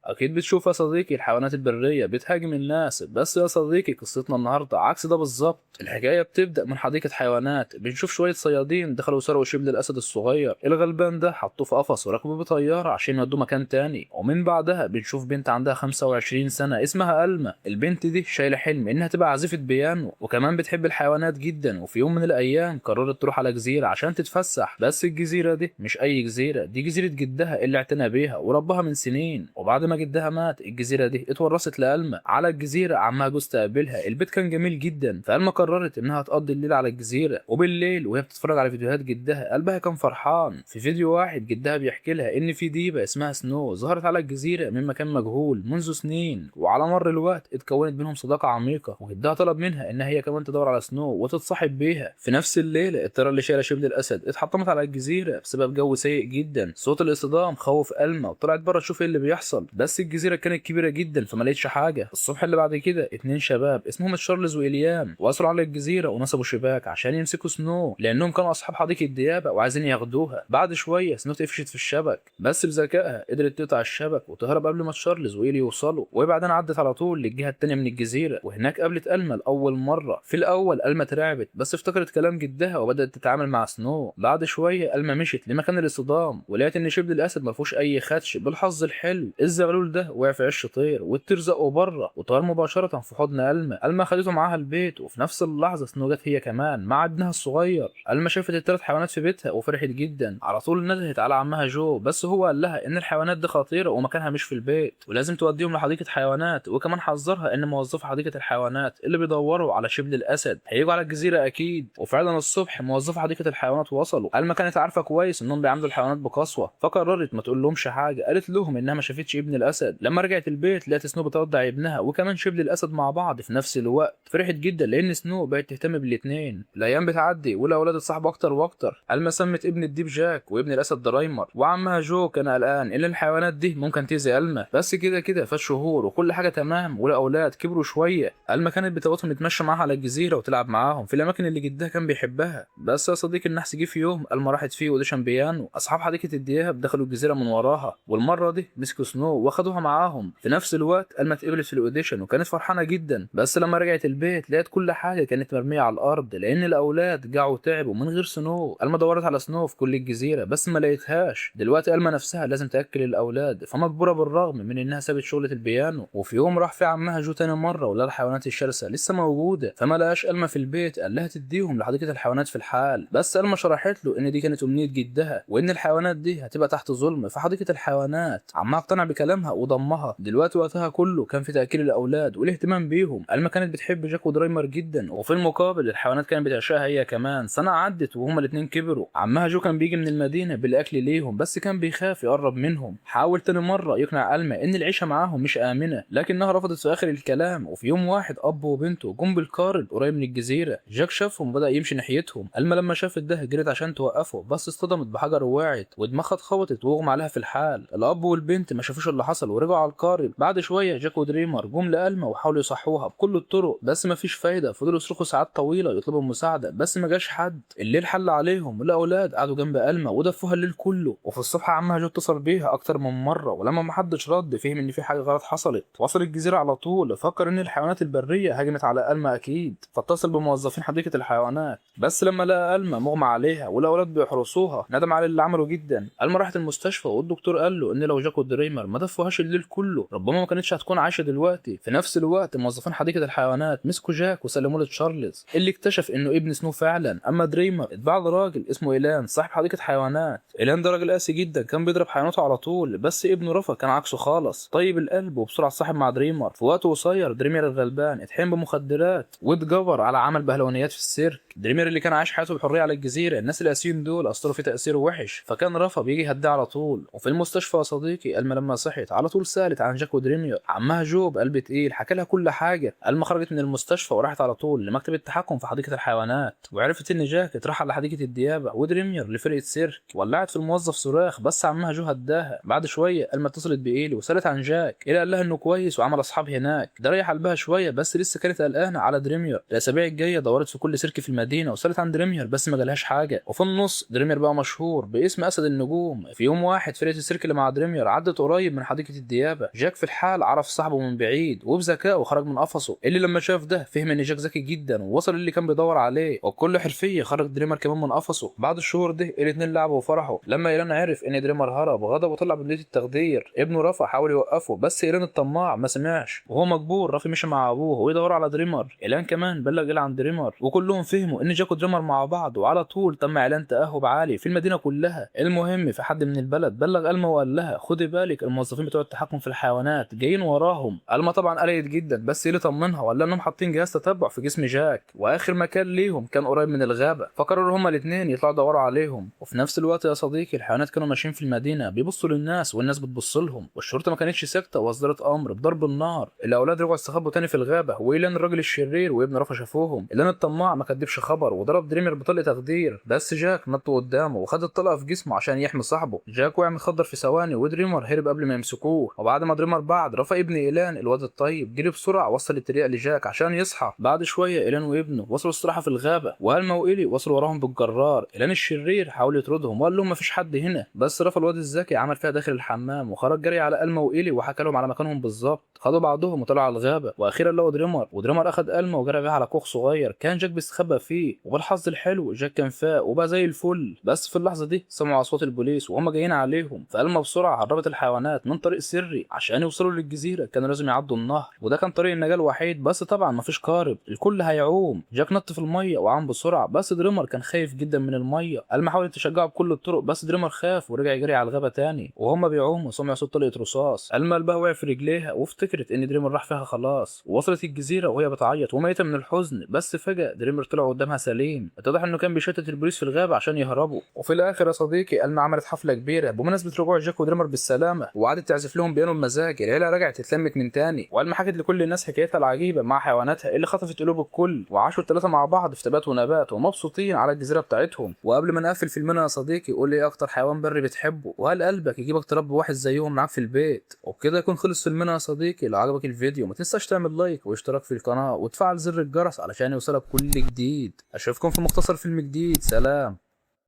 اكيد بتشوف يا صديقي الحيوانات البرية بتهاجم الناس، بس يا صديقي قصتنا النهارده عكس ده بالظبط. الحكاية بتبدا من حديقة حيوانات، بنشوف شوية صيادين دخلوا سرقوا شبل الاسد الصغير الغلبان ده، حطوه في قفص وركبوه بطيارة عشان يودوه مكان تاني. ومن بعدها بنشوف بنت عندها 25 سنة اسمها ألما. البنت دي شايله حلم انها تبقى عازفه بيانو، وكمان بتحب الحيوانات جدا. وفي يوم من الايام قررت تروح على جزيرة عشان تتفسح، بس الجزيرة دي مش اي جزيره، دي جزيرة جدها اللي اعتنى بيها وربها من سنين. وبعد ما جدها مات الجزيرة دي اتورثت لألما. على الجزيرة عمها جو استقبلها، البيت كان جميل جدا، فألما قررت انها تقضي الليل على الجزيرة. وبالليل وهي بتتفرج على فيديوهات جدها قلبها كان فرحان. في فيديو واحد جدها بيحكي لها ان في ديبه اسمها سنو ظهرت على الجزيرة من مكان مجهول منذ سنين، وعلى مر الوقت اتكونت بينهم صداقه عميقة، وجدها طلب منها ان هي كمان تدور على سنو وتتصاحب بيها. في نفس الليلة الطيارة اللي شايله شبل الاسد اتحطمت على الجزيرة بسبب جو سيء جدا. صوت الاصطدام خوف ألما وطلعت بره تشوف ايه اللي بيحصل، بس الجزيرة كانت كبيرة جدا فما لقيتش حاجة. الصبح اللي بعد كده اتنين شباب اسمهم تشارلز وإليام وصلوا على الجزيرة ونصبوا شباك عشان يمسكوا سنو، لانهم كانوا اصحاب حديقة ديابه وعايزين ياخدوها. بعد شوية سنو اتقفشت في الشبك، بس بذكائها قدرت تقطع الشبك وتهرب قبل ما تشارلز وإيلي يوصلوا. وبعدين عدت على طول للجهة التانية من الجزيرة، وهناك قابلت ألما لاول مرة. في الاول ألما اترعبت، بس افتكرت كلام جدها وبدات تتعامل مع سنو. بعد شوية ألما مشت لمكان الاصطدام ولقت ان شبل الاسد ما فيهوش اي خدش. بالحظ الحلو الزغلول ده وقع في عش طير والطير زقه بره وطار مباشرة في حضن ألما. ألما خدته معاها البيت، وفي نفس اللحظة سنو جت هي كمان مع ابنها الصغير. ألما شافت الثلاث حيوانات في بيتها وفرحت جدا، على طول ندهت على عمها جو، بس هو قال لها ان الحيوانات دي خطيرة ومكانها مش في البيت ولازم توديهم لحديقه حيوانات. وكمان حذرها ان موظفي حديقة الحيوانات اللي بيدوروا على شبل الاسد هيجوا على الجزيرة اكيد. وفعلا الصبح موظفي حديقة الحيوانات وصلوا. ألما كانت عارفه كويس انهم بيعاملوا الحيوانات بقسوه، فقررت ما تقول لهمش حاجة. قالت لهم انها ما شافتش ابن الاسد. لما رجعت البيت لقت سنو بترضع ابنها وكمان شبل الاسد مع بعض في نفس الوقت. فرحت جدا لان سنو بقت تهتم بالاثنين. الايام بتعدي والاولاد اتصاحبوا اكتر واكتر. ألما سمت ابن الديب جاك وابن الاسد درايمر، وعمها جو كان قلقان ان الحيوانات دي ممكن تاذي ألما، بس كده كده فات شهور وكل حاجة تمام والاولاد كبروا شوية. ألما كانت بتاخدهم تتمشى معاها على الجزيرة وتلعب معاهم في الاماكن اللي جدها كان بيحبها. بس يا صديقي النحس جه في يوم ألما راحت فيه audition بيانو. اصحاب حديقة الدياب دخلوا الجزيرة من وراها، والمرة دي مسكوا سنو واخدوها معاهم. في نفس الوقت ألما اتقبلت في ال audition وكانت فرحانة جدا، بس لما رجعت البيت لقت كل حاجة كانت مرمية على الارض لان الاولاد جاعوا وتعبوا من غير سنو. ألما دورت على سنو في كل الجزيرة بس ما لقيتهاش. دلوقتي ألما نفسها لازم تاكل الاولاد، فمجبوره بالرغم من انها سابت شغله البيانو. وفي يوم راح في عمها جو تاني مرة ولقى الحيوانات الشرسة لسه موجودة، فما لقاش ألما في البيت. قال لها تديهم لحديقه الحيوانات في الحال، بس ألما شرحت له ان دي كانت امنية جدها وان الحيوانات دي هتبقى تحت ظلم في حديقة الحيوانات. عمها اقتنع بكلامها وضمها. دلوقتي وقتها كله كان في تاكيل الاولاد والاهتمام بيهم. ألما كانت بتحب جاك ودرايمر جدا، وفي المقابل الحيوانات كانت بتعشقها هي كمان. سنة عدت وهما الاتنين كبروا. عمها جو كان بيجي من المدينة بالاكل ليهم، بس كان بيخاف يقرب منهم. حاول تاني مرة يقنع ألما ان العيشة معاهم مش امنه، لكنها رفضت في اخر الكلام. وفي يوم واحد اب وبنته جم بالقارب قريب من الجزيرة. جاك شافهم وبدا يمشي ناحيتهم. ألما لما شافت ده جريت عشان توقفه، بس اصطدمت بحجر ووقعت ودماغها اتخبطت واغمى عليها في الحال. الاب والبنت ما شافوش اللي حصل ورجعوا على القارب. بعد شوية جاك ودريمر جم لألما وحاولوا يصحوها بكل الطرق، بس ما فيش فايده. فضلوا يصرخوا ساعات طويلة يطلبوا المساعدة، بس ما جاش حد. الليل حل عليهم والاولاد قعدوا جنب ألما ودفوها الليل كله. وفي الصبح عمها جو اتصل بيها اكتر من مرة، ولما ما حدش رد فهم ان في حاجة غلط حصلت. وصل الجزيرة على طول، فكر ان الحيوانات البرية هجمت على ألما اكيد، فاتصل بموظفين حديقة الحيوانات. بس لما لقى ألما مغمى عليها والاولاد بيحرسوها ندم على اللي عمله جدا. ألما راحت المستشفى والدكتور قال له ان لو جاك ودريمر ما دفوهاش الليل كله ربما ما كانتش هتكون عايشه دلوقتي. في نفس الوقت موظفين حديقة الحيوانات مسكوا جاك وسلموه لتشارلز اللي اكتشف انه ابن سنو فعلا. اما دريمر اتباع لراجل اسمه ايلان صاحب حديقة حيوانات. ايلان ده راجل قاسي جدا، كان بيضرب حيواناته على طول، بس ابنه رفا كان عكسه خالص، طيب القلب وبسرعة اتصاحب مع دريمر. في وقت قصير دريمر الغلبان اتحين بمخدرات واتجبر على عمل بهلوانيات في السيرك. دريمر اللي كان عايش حياته بحرية على الجزيرة، الناس القاسيين دول اثروا فيه تاثير وحش، فكان رفا بيجي يهديه على طول. وفي المستشفى يا صديقي ألما لما صحت على طول سالت عن جاك ودريمير. عمها جو بقلب تقيل حكى لها كل حاجة. ألما خرجت من المستشفى وراحت على طول لمكتب التحكم في حديقة الحيوانات، وعرفت ان جاك اترحل لحديقه الديابه ودريمير لفرقة سيرك. ولعت في الموظف صراخ بس عمها جو هداها. بعد شوية ألما اتصلت بايلي وسالت عن جاك. ايلي قال لها انه كويس وعمل اصحاب هناك. ده ريح قلبها شوية، بس لسه كانت قلقانة على دريمير. الاسابيع الجاية دورت في كل سيرك في المدينة المدينة وسالت عن دريمير بس ما جالهاش حاجة. وفي النص دريمير بقى مشهور باسم اسد النجوم. في يوم واحد فرقه السيرك اللي مع دريمير عدت قريب من حديقة الديابه. جاك في الحال عرف صاحبه من بعيد وبذكائه خرج من قفصه. اللي لما شاف ده فهم ان جاك ذكي جدا ووصل اللي كان بيدور عليه، وبكل حرفية خرج دريمر كمان من قفصه. بعد الشهور دي الاثنين لعبوا وفرحوا. لما ايلان عرف ان دريمر هرب غضب وطلع بندقية التخدير. ابنه رافا حاول يوقفه بس ايلان الطماع ما سمعش، وهو مجبور رافي مشي مع ابوه ويدوروا على دريمر. ايلان كمان بلغ إيلان عن دريمر، وكلهم فهموا ان جاك ودريمر مع بعض، وعلى طول تم اعلان تاهب عالي في المدينة كلها. المهم في حد من البلد بلغ الما وقال لها خدي بالك الموظفين بتوع التحكم في الحيوانات جايين وراهم. الما طبعا قلقت جدا، بس إيلي طمنها وقال لها انهم حاطين جهاز تتبع في جسم جاك، واخر مكان ليهم كان قريب من الغابة، فقرروا هما الاثنين يطلعوا يدوروا عليهم. وفي نفس الوقت يا صديقي الحيوانات كانوا ماشيين في المدينة بيبصوا للناس والناس بتبص لهم، والشرطة ما كانتش ساكته واصدرت امر بضرب النار. الاولاد رجعوا استخبوا تاني في الغابة، وايلان الراجل الشرير وابن رافا شافوهم. ايلان الطماع ما كدبش خبر وضرب دريمر بطلق تخدير، بس جاك نط قدامه وخد الطلقة في جسمه عشان يحمي صاحبه. جاك وقع متخدر في ثواني، ودريمر هرب قبل ما يمسكوه. وبعد ما دريمر بعد رافا ابن ايلان الواد الطيب جري بسرعة وصل التريق لجاك عشان يصحى. بعد شوية ايلان وابنه وصلوا استراحة في الغابة، والما وايلي وصلوا وراهم بالجرار. ايلان الشرير حاول يطردهم وقال لهم مفيش حد هنا، بس رافا الواد الذكي عمل فيها داخل الحمام وخرج جري على الما وايلي وحكى لهم على مكانهم بالظبط. خدوا بعضهم وطلعوا على الغابة، واخيرا لقوا دريمر، ودريمر اخد الما وجرى بيها على كوخ صغير كان جاك بيستخبى فيه. وبالحظ الحلو جاك كان فاق وبقى زي الفل، بس في اللحظة دي سمعوا اصوات البوليس وهم جايين عليهم. فالما بسرعة هربت الحيوانات من طريق سري عشان يوصلوا للجزيرة، كانوا لازم يعدوا النهر وده كان طريق النجاة الوحيد، بس طبعا مفيش قارب الكل هيعوم. جاك نط في المية وعام بسرعة، بس دريمر كان خايف جدا من المية. الما حاولت تشجعه بكل الطرق بس دريمر خاف ورجع يجري على الغابة تاني. وهم بيعوموا سمعوا صوت طلقه رصاص. الما قلبها وقع في رجليها وافتكرت ان دريمر راح فيها خلاص. ووصلت الجزيرة وهي بتعيط وميتة من الحزن، بس فجاة دريمر طلع قدامها سليم. اتضح انه كان بيشتت البوليس في الغابة عشان يهربوا. وفي الاخر يا صديقي الما عملت حفلة كبيرة بمناسبة رجوع جاك ودريمر بالسلامة، وقعدت تعزف لهم بيانو بمزاج. العيلة رجعت اتلمت من تاني، والما حكت لكل الناس حكايتها العجيبة مع حيواناتها اللي خطفت قلوب الكل، وعاشوا الثلاثة مع بعض في تبات ونبات ومبسوطين على الجزيرة بتاعتهم. وقبل ما نقفل فيلمنا يا صديقي قول لي ايه اكتر حيوان بري بتحبه، وهل قلبك يجيبك تربي واحد زيهم معاك في البيت؟ وبكده يكون خلص فيلمنا يا صديقي. لو عجبك الفيديو ما تنساش تعمل لايك واشتراك في القناة وتفعل زر الجرس علشان يوصلك كل جديد. اشوفكم في مختصر فيلم جديد. سلام.